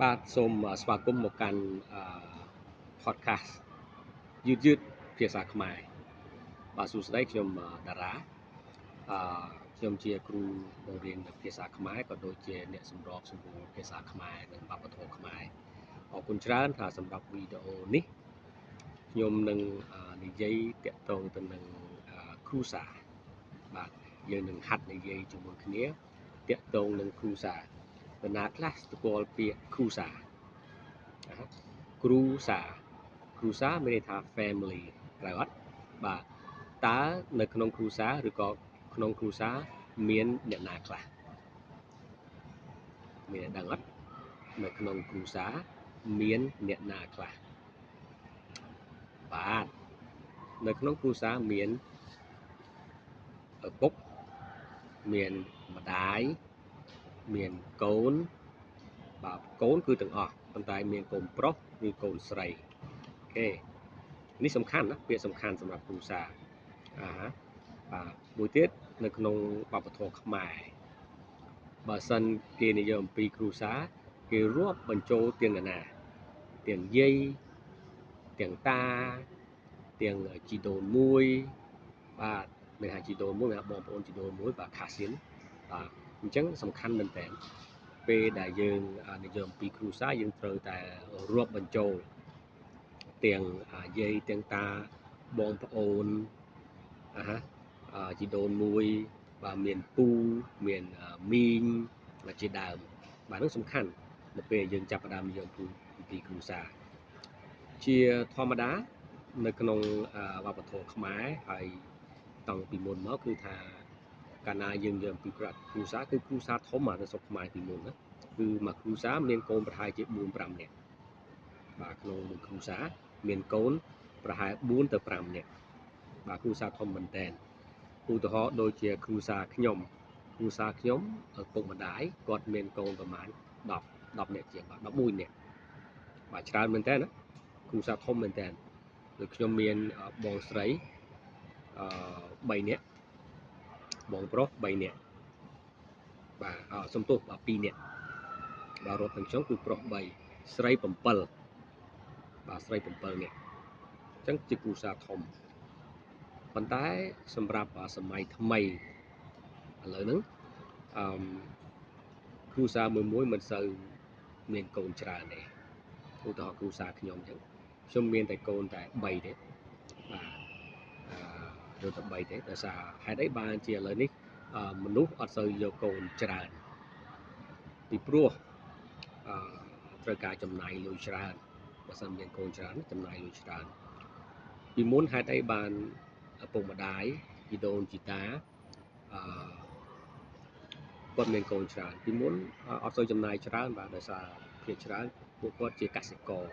បាទសូមស្វាគមន៍មកកាន់ podcast យឺតយឺតភាសាខ្មែរបាទសួស្តីខ្ញុំតារាអឺខ្ញុំជាគ្រូបង្រៀនភាសាខ្មែរក៏ដូចជាអ្នកសម្របសម្រួលភាសាខ្មែរនិងវប្បធម៌ខ្មែរអរគុណច្រើនថាសម្រាប់វីដេអូនេះខ្ញុំនឹងនិយាយតាក់ទងទៅនឹងគ្រួសារបាទយើងនឹងហាត់និយាយជាមួយគ្នាតាក់ទងនឹងគ្រួសារនរណាខ្លះស្គាល់ពាក្យគ្រួសារគ្រួសារគ្រួសារមានន័យថា family ត្រូវអត់បាទតើនៅក្នុងគ្រួសារឬក៏ក្នុងគ្រួសារមានអ្នកណាខ្លះមានអ្នកដឹងអត់នៅក្នុងគ្រួសារមានអ្នកណាខ្លះបាទនៅក្នុងគ្រួសារមានឪពុកមានម្ដាយមានកូនបាទកូនគឺទាំងអស់ប៉ុន្តែមានកូនប្រុសឬកូនស្រីOK នេះសំខាន់ណាពាក្យសំខាន់សម្រាប់គ្រួសារអាហាបាទមួយទៀតនៅក្នុងវប្បធម៌ខ្មែរបើសិនគេនិយាយអំពីគ្រួសារគេរាប់បញ្ចូលទាំងណាទាំងយាយទាំងតាទាំងជីដូនមួយបាទមានថាជីដូនមួយមានបងប្អូនជីដូនមួយបាទ cousin បាទអញ្ចឹងសំខាន់មែនតើពេលដែលយើងនិយាយអំពីគ្រួសារយើងត្រូវតែរាប់បញ្ចូលទាំងយាយទាំងតាបងប្អូនអាហាជីដូនមួយបាទមានពូមានមីងជាដើមបាទនោះសំខាន់នៅពេលយើងចាប់ផ្ដើមនិយាយអំពីគ្រួសារជាធម្មតានៅក្នុងវប្បធម៌ខ្មែរហើយតាំងពីមុនមកគឺថាកាលណាយើងនិយាយអំពីគ្រួសារគឺគ្រួសារធំនៅស្រុកខ្មែរពីមុនណាគឺមួយគ្រួសារមានកូនប្រហែលជា4 5នាក់បាទក្នុងមួយគ្រួសារមានកូនប្រហែល4ទៅ5នាក់បាទគ្រួសារធំមែនតើឧទាហរណ៍ដូចជាគ្រួសារខ្ញុំគ្រួសារខ្ញុំឪពុកម្ដាយគាត់មានកូនប្រហែល10នាក់ជាងបាទ11នាក់បាទច្រើនមែនតើណាគ្រួសារធំមែនតើដូចខ្ញុំមានបងស្រីអឺ3នាក់បងប្រុស3នាក់បាទសំទោសបាទ2នាក់បាទរាប់ទាំងខ្ញុំគឺប្រុស3ស្រី7បាទស្រី7នាក់អញ្ចឹងជាគ្រួសារធំប៉ុន្តែសម្រាប់សម័យថ្មីឥឡូវហ្នឹងអឺគ្រួសារមួយមួយមិនសូវមានកូនច្រើនទេឧទាហរណ៍គ្រួសារខ្ញុំអញ្ចឹងខ្ញុំមានតែកូនតែ3ទេបាទអឺយកតែ3ទេដោយសារហេតុអីបានជាឥឡូវនេះមនុស្សអត់សូវយកកូនច្រើនពីព្រោះអឺត្រូវការចំណាយលុយច្រើនបើសិនមានកូនច្រើនចំណាយលុយច្រើនពីមុនហេតុអីបានឪពុកម្ដាយជីដូនជីតាអឺគាត់មានកូនច្រើនពីមុនអត់សូវចំណាយច្រើនបាទដោយសារភាគច្រើនពួកគាត់ជាកសិករ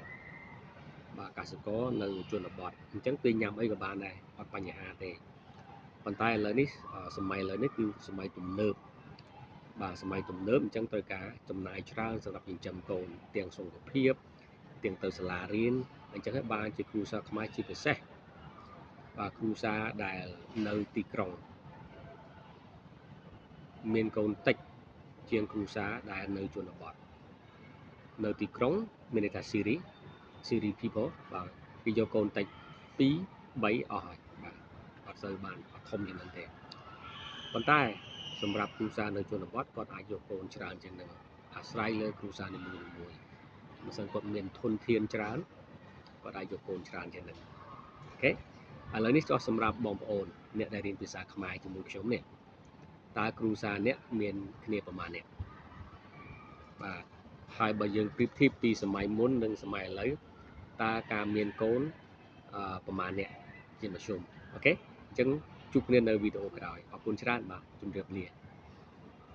បាទកសិករនៅជនបទអញ្ចឹងពេលញ៉ាំអីក៏បានដែរអត់បញ្ហាទេប៉ុន្តែឥឡូវនេះសម័យឥឡូវនេះគឺសម័យទំនើបបាទសម័យទំនើបអញ្ចឹងត្រូវការចំណាយច្រើនសម្រាប់ចិញ្ចឹមកូនទាំងសុខភាពទាំងទៅសាលារៀនអញ្ចឹងហើយបានជាគ្រួសារខ្មែរជាពិសេសបាទគ្រួសារដែលនៅទីក្រុងមានកូនតិចជាងគ្រួសារដែលនៅជនបទនៅទីក្រុងមានន័យថា city people បាទគេយកកូនតិច2 3អស់ហើយបាទអត់សូវបានអត់ធំជាងនឹងទេប៉ុន្តែសម្រាប់គ្រួសារនៅជនបទគាត់អាចយកកូនច្រើនជាងនឹងអាស្រ័យលើគ្រួសារនីមួយៗបើសិនគាត់មានធនធានច្រើនគាត់អាចយកកូនច្រើនជាងនឹង OK ឥឡូវនេះចុះសម្រាប់បងប្អូនអ្នកដែលរៀនភាសាខ្មែរជាមួយខ្ញុំនេះតើគ្រួសារអ្នកមានគ្នាប្រមាណអ្នកបាទហើយបើយើងប្រៀបធៀបពីសម័យមុននិងសម័យឥឡូវតើការមានកូនប្រមាណអ្នកជាមធ្យម OK អញ្ចឹងជួបគ្នានៅវីដេអូក្រោយអរគុណច្រើនបាទជម្រាបលា